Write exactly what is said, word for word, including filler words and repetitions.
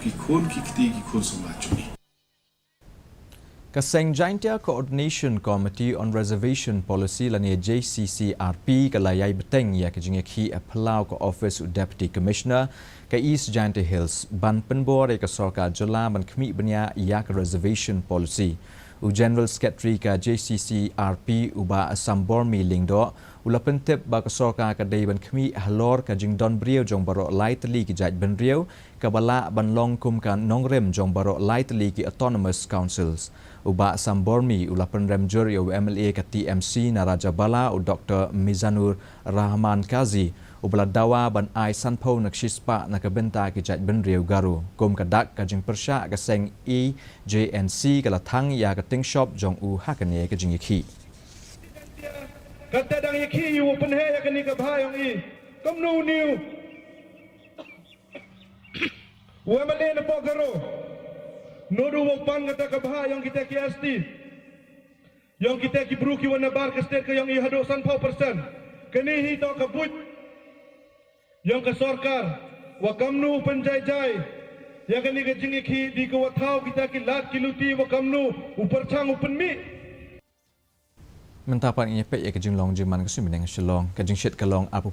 ki khun ki kti ki khun samaj jong ngi. Ka seng Jaintia Coordination Committee on Reservation Policy lane J C C R P ka la ïai bteng ïa ka jingïakhih ha phyllaw ka office u Deputy Commissioner ka East Jaintia Hills ban pynbor ïa ka sorkar jylla ban khmih bniah ïa ka reservation policy. U General Secretary ka J C C R P u Bah Sambormi Lyngdoh u la pyntip ba ka sorkar ka dei ban khmih halor ka jingdon briew jong baroh lai tylli ki jaitbynriew kaba lah ban long kum ka nongrim jong baroh lai tylli ki Autonomous Councils. U Bah Sambormi u la pynrem jur ïa u M L A ka T M C na Rajabala u Doctor Mizanur Rahman Kazi uba la dawa ban ai sanphew na ka shispah na ka bynta ki jaitbynriew Garo. Kum ka dak ka jingpyrshah, ka seng E J N C ka la thang ïa ka tyngshop jong u ha kane ka jingïakhih. Kata dang ïakhih ïa u pynheh ïa kane ka bha jong i. Kumno u new U M L A na Pokgaro. Nodu wa pan kata ka bha jong kita ki S T. Jong kita ki bru ki wan nabar ka state ka jong i haduh sanphew percent. Kani hi to ka buit jong ka sorkar. Wa kamnu u pynjai jai ïa kani ka jingïakhih, di ka wa thaw kita ki lad ki luti wa kamnu u pyrchang u pynmih. Mynta pat ngin ïa peit ïa ka jinglong jingman ka suiñ bneng Shillong. Ka jingshit ka long arphew